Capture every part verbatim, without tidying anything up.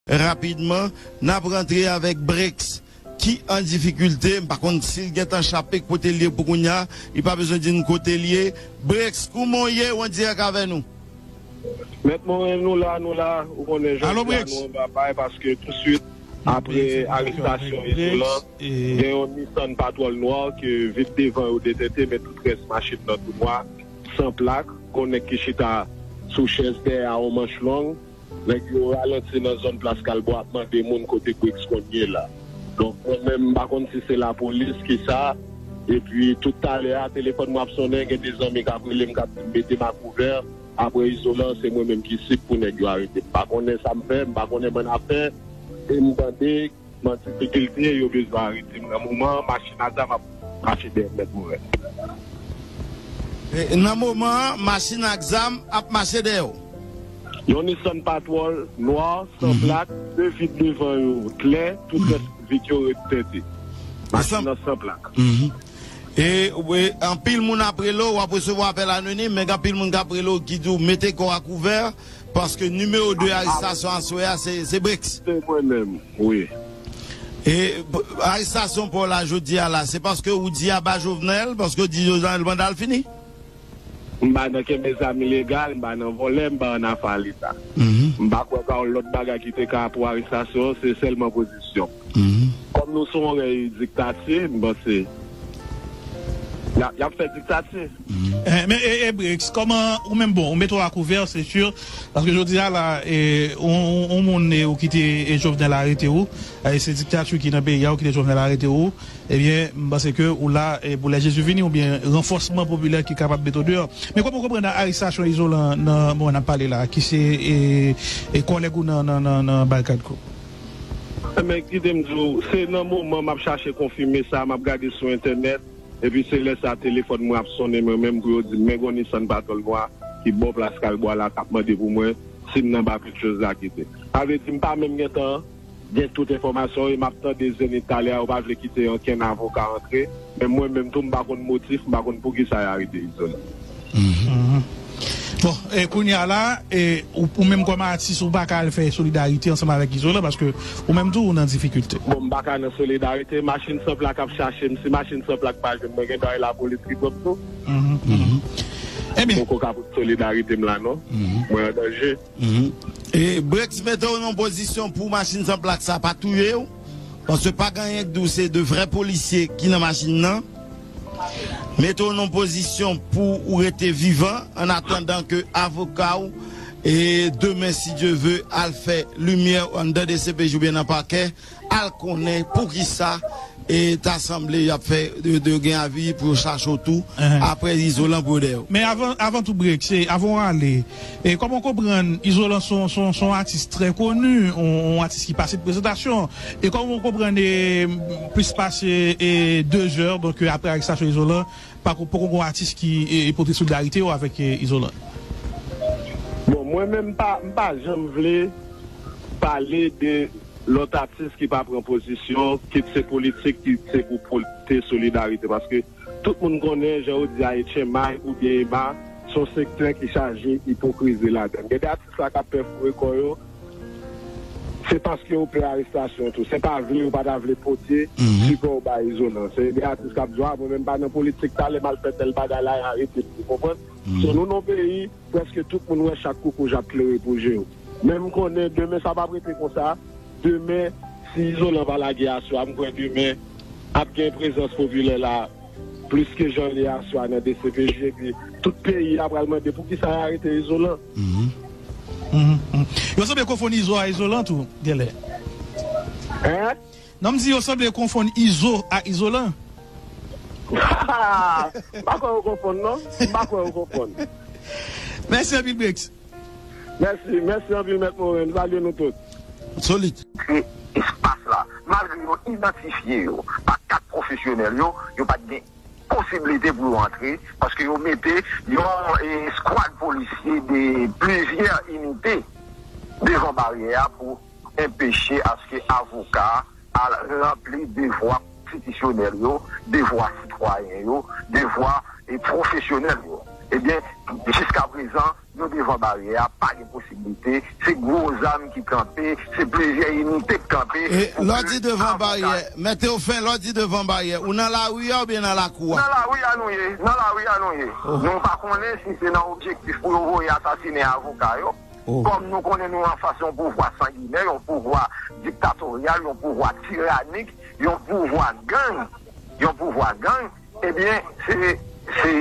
Rapidman, n ap rantre avèk Brex ki an difikilte. M pa konn si l gentan chape kote l ye pou kounye a. Li pa bezwen di n kote l ye. Brex, kouman w ye? W an dirèk avè nou. Mèt Moren, nou la, nou la. Ou konnen jodi a nou anba pay paske touswit apre arestasyon Izolan, gen yon Nissan Patrol nwa ke vit devan yo detente, men tout rès machin nan tou nwa, san plak, gon nèg ki chita sou chèz dèyè a yon manch long. Nèg yo ralanti nan zòn Plas Kalbwa ap mande moun kote Brix konn ye la. Donk, mwen menm, m pa konn si se lapolis ki sa. Epi, tout talè a, telefòn mwen ap sonnen, gen de zanmi k ap rele m, k ap di m mete m a kouvè. Apre Izolan, se mwen menm ki sib pou nèg yo arete m. M pa konnen sa m fè, m pa konnen mwen ap fè. E m tande, m an difikilte, yo bezwen arete m. Nan moman an, machin ak zam ap mache dèyè m, Mèt Moren. E, nan moman an, machin ak zam ap mache dèyè w. Yon Nissan Patrol nwa, san plak, de vit devan yo klè, tout rès vit yo ret tente. Machin nan san plak. E, e, anpil moun ap rele w, w ap resevwa apèl anonim, men gen anpil moun k ap rele w ki di w mete kò w a kouvè, paske nimewo de arestasyon aswè a, se, se Brix. Se mwen menm, wi. E, p-, arestasyon pa w la jodi a la, se paske ou di aba Jovenel, paske w di Jovenel manda l fini? M pa nan kenbe zam ilegal, m pa nan vòlè, m pa nan afè a Leta. M pa kwè ka yon lòt bagay ki te ka pou arestasyon, se sèlman pozisyon. Kòm nou sou yon rèy diktati, m panse y ap, y ap fè diktati. Eh, men, e, e Brix, kòman, ou menm, bon, ou mete w a kouvè, se si, paske jodi a la, e, on, on, on moun, e, ou kite, e, Jovenel arete ou, e, se diktati ki nan peyi a, ou kite Jovenel arete ou, ebyen, m panse ke ou la, e, pou lè Jezi vini, oubyen ranfòsman popilè ki kapab mete w deyò. Men kòman w konprann arestasyon Izolan nan moman n ap pale la, ki se, e, e, kòlèg ou nan, nan, nan, nan barikad ko? Men kite m di w, se nan moman m ap chache konfime sa, m ap gade sou entènèt, epi se lè sa telefòn mwen ap sonnen mwen menm pou yo di m, men gon Nissan Patrol nwa ki bò Plas Kalbwa la k ap mande pou mwen si m nan ba kèk choz la kite. Sa vle di m pa menm gentan gen tout enfòmasyon yo, e m ap tande Zenith talè a, yo pa vle kite ankenn avoka antre, men mwen menm tou, m pa konn motif, m pa konn poukisa y arete Izolan. Bon, e kounye a la, e, ou, ou menm kòm atis, ou pa ka al fè solidarite ansanm avèk Izolan, paske ou menm tou, ou nan difikilte. Bon, m pa ka nan solidarite, machin san plak ap chache m, si machin san plak pa jwenn mwen, gen dwa e lapolis ki pran m tou. Ebyen. Poko ka pote solidarite m la, non. Mwen an danje. E Brix mete w nan pozisyon pou machin san plak sa pa touye w. Paske pa gen anyen k di w se de vrè polisye ki nan machin nan. Mete w nan pozisyon pou ou rete vivan, an atandan ke avoka w, e demen, si Dye ve, al fè limyè anndan D C P J oubyen nan pakè, al konnen poukisa, e ta sanble y ap fè de, de gen avi pou yo chache w tou, apre Izolan pou yo dèyè w. Men avan, avan tou Brix, se avan w ale, e kòman w konprann Izolan se yon, se yon, se yon atis trè koni, yon, yon atis ki pase prezantasyon, e kòman w konprann, e, plis pase, e, de zè, donk, apre arestasyon Izolan, pako, poko gon atis ki, e, e pote solidarite yo avèk, e, Izolan? Bon, mwen menm, m pa, m pa janm vle pale de lòt atis ki pa pran pozisyon, kit se politik, kit se pou pote solidarite, paske tout moun konnen, jan yo di a, H M I oubyen ema, se yon sektè ki chaje ipokrizi ladan l. Gen de atis la k ap pèfore kò yo, se paske yo pè arestasyon tou. Se pa vle, yo pa ta vle pote sipò yo bay Izolan. Se de atis k ap di, a, mwen menm pa nan politik, talè m al fè tèl bagay la, y arete m, ou konprann? So, nou nan yon peyi, prèske tout moun wè chak koukouj ap klere pou je yo. Men m konnen demen sa p ap rete konsa. Demen, si Izolan pa lage aswè a, m kwè demen ap gen prezans popilè la plis ke jan l ye aswè a nan D C P J, epi tout peyi a pral mande poukisa y arete Izolan. Yo sanble konfonn Izo a Izolan tou, genlè. Hein? Non, m di yo sanble konfonn Izo a Izolan. M pa kwè yo konfonn, non. M pa kwè yo konfonn. Mèsi anpil, Brix. Mèsi, mèsi anpil, Mèt Moren. M salye nou tout. Solid. Espas la, malgre yo idantifye yo pa kat pwofesyonèl yo, yo pa t gen posiblite pou yo antre, paske yo mete yon, e, eskwad polisye de plizyè inite devan baryè a pou enpeche aske avoka a al ranpli devwa konstitisyonèl yo, devwa sitwayen yo, devwa, e, pwofesyonèl yo. Ebyen, jiskaprezan, nou devan baryè a, pa gen posiblite. Se gwo zam ki kanpe, se plizyè inite k kanpe. E lè w di devan baryè, Mèt Tewofen, lè w di devan baryè, ou nan lari a oubyen nan lakou a? Nan lari a nou ye, nan lari a nou ye. Nou pa konnen si se nan objektif pou yo voye asasinen avoka yo. Kòm nou konnen nou anfas yon pouvwa sanginè, yon pouvwa diktatoryal, yon pouvwa tiranik, yon pouvwa gang, yon pouvwa gang, ebyen, se, se,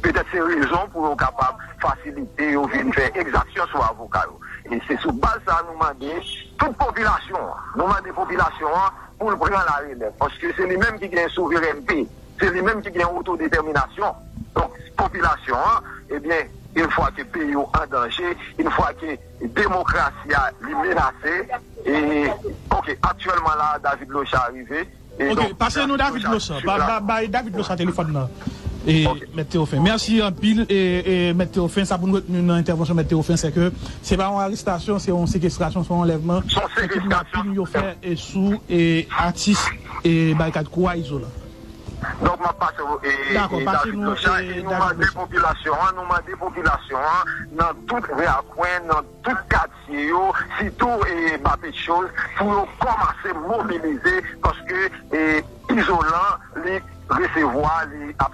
petèt se rezon pou yo kapab fasilite yo vin fè egzaksyon sou avoka yo. E se sou baz sa a nou mande tout popilasyon an, nou mande popilasyon an pou l pran larelèv, paske se li menm ki gen souverènte, se li menm ki gen otodetèminasyon. Donk, popilasyon an, ebyen, yon fwa ke peyi yo an danje, yon fwa ke demokrasi a li menase, e, ok, aktyèlman la, David Locha rive. E donk, pase nou David Locha, bay David Locha telefòn nan. E Mèt Tewofen. Mèsi anpil, e, e Mèt Tewofen, sa pou nou retni nan entèvansyon Mèt Tewofen, se ke se pa yon arestasyon, se yon sekestrasyon, se yon anlèvman, se kidnapin yo fè, e, sou, e, atis, e, Barikad Kou a Izolan. Donk, m ap pase, e, David Locha, e nou mande popilasyon an, nou mande popilasyon an, nan tout rakwen, nan tout katye yo, sitou, e, Bapetchoz, pou yo kòmanse mobilize, paske, e, Izolan, li resevwa, li ap